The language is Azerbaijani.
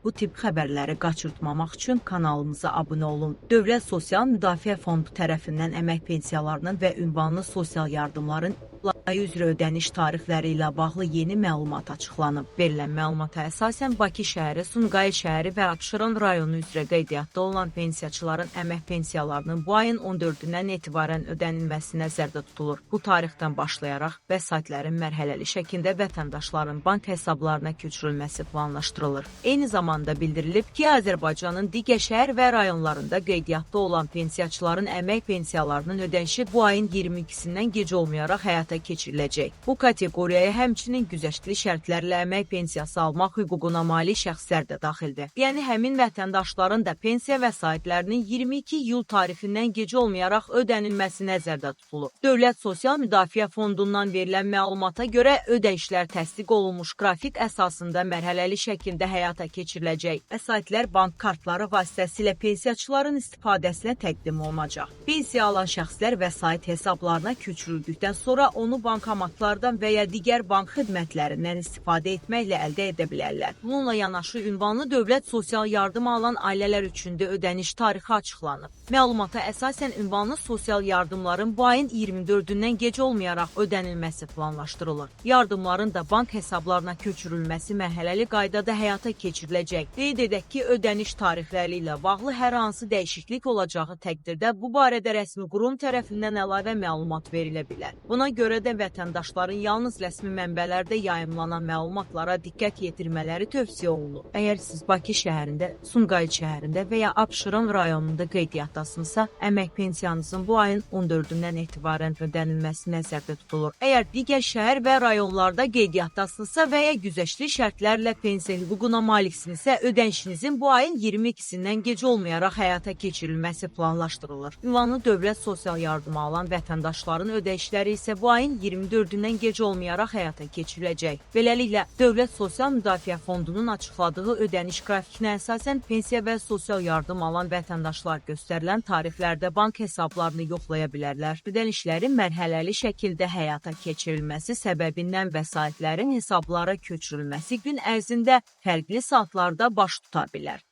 Bu tip xəbərləri qaçırtmamaq üçün kanalımıza abunə olun. Dövlət Sosial Müdafiə Fondu tərəfindən əmək pensiyalarının və ünvanlı sosial yardımların ayı üzrə ödəniş tarixləri ilə bağlı yeni məlumat açıqlanıb. Verilən məlumata əsasən Bakı şəhəri, Sumqayıt şəhəri və Abşeron rayonu üzrə qeydiyyatda olan pensiyaçıların əmək pensiyalarının bu ayın 14-dən etibarən ödənilməsi nəzərdə tutulur. Bu tarixdən başlayaraq vəsaitlərin mərhələli şəkildə vətəndaşların bank hesablarına köçürülməsi planlaşdırılır. Eyni zamanda bildirilib ki, Azərbaycanın digər şəhər və rayonlarında qeydiyyatda olan pensiyaçıların əmək pensiyalarının ödənişi bu ayın 22-sindən gec olmayaraq həyata keçiriləcək. Bu kateqoriyaya həmçinin güzəştli şərtlərlə əmək pensiyası almaq hüququna malik şəxslər də daxildir. Yəni həmin vətəndaşların da pensiya vəsaitlərinin 22 iyul tarixindən gec olmayaraq ödənilməsi nəzərdə tutulur. Dövlət Sosial Müdafiə Fondundan verilən məlumata görə ödənişlər təsdiq olunmuş qrafik əsasında mərhələli şəkildə həyata keçiriləcək. Vəsaitlər bank kartları vasitəsilə pensiyaçıların istifadəsinə təqdim olunacaq. Pensiya alan şəxslər vəsait hesablarına köçürüldükdən sonra onu bankomatlardan və ya digər bank xidmətlərindən istifadə etməklə əldə edə bilərlər. Bununla yanaşı ünvanlı dövlət sosial yardım alan ailələr üçün də ödəniş tarixi açıqlanıb. Məlumata əsasən ünvanlı sosial yardımların bu ayın 24-dən gec olmayaraq ödənilməsi planlaşdırılır. Yardımların da bank hesablarına köçürülməsi mərhələli qaydada həyata keçiriləcək. Qeyd edək ki, ödəniş tarixləri ilə bağlı hər hansı dəyişiklik olacağı təqdirdə bu barədə rəsmi qurum tərəfindən əlavə məlumat verilə bilər. Buna görə də vətəndaşların yalnız rəsmi mənbələrdə yayımlanan məlumatlara diqqət yetirmələri tövsiyə olunur. Əgər siz Bakı şəhərində, Sumqayıt şəhərində və ya Abşeron rayonunda qeydiyyatdasınızsa, əmək pensiyanızın bu ayın 14-dən etibarən ödənilməsi nəzərdə tutulur. Əgər digər şəhər və rayonlarda qeydiyyatdasınızsa və ya güzəştli şərtlərlə pensiya hüququna maliksinizsə, ödənişinizin bu ayın 22-sindən gec olmayaraq həyata keçirilməsi planlaşdırılır. Ünvanlı dövlət sosial yardımı alan vətəndaşların ödənişləri isə bu ayın 24-dən gec olmayaraq həyata keçiriləcək. Beləliklə, Dövlət Sosial Müdafiə Fondunun açıqladığı ödəniş qrafikinə əsasən pensiya və sosial yardım alan vətəndaşlar göstərilən tarixlərdə bank hesablarını yoxlaya bilərlər. Ödənişlərin mərhələli şəkildə həyata keçirilməsi səbəbindən vəsaitlərin hesablara köçürülməsi gün ərzində fərqli saatlarda baş tuta bilər.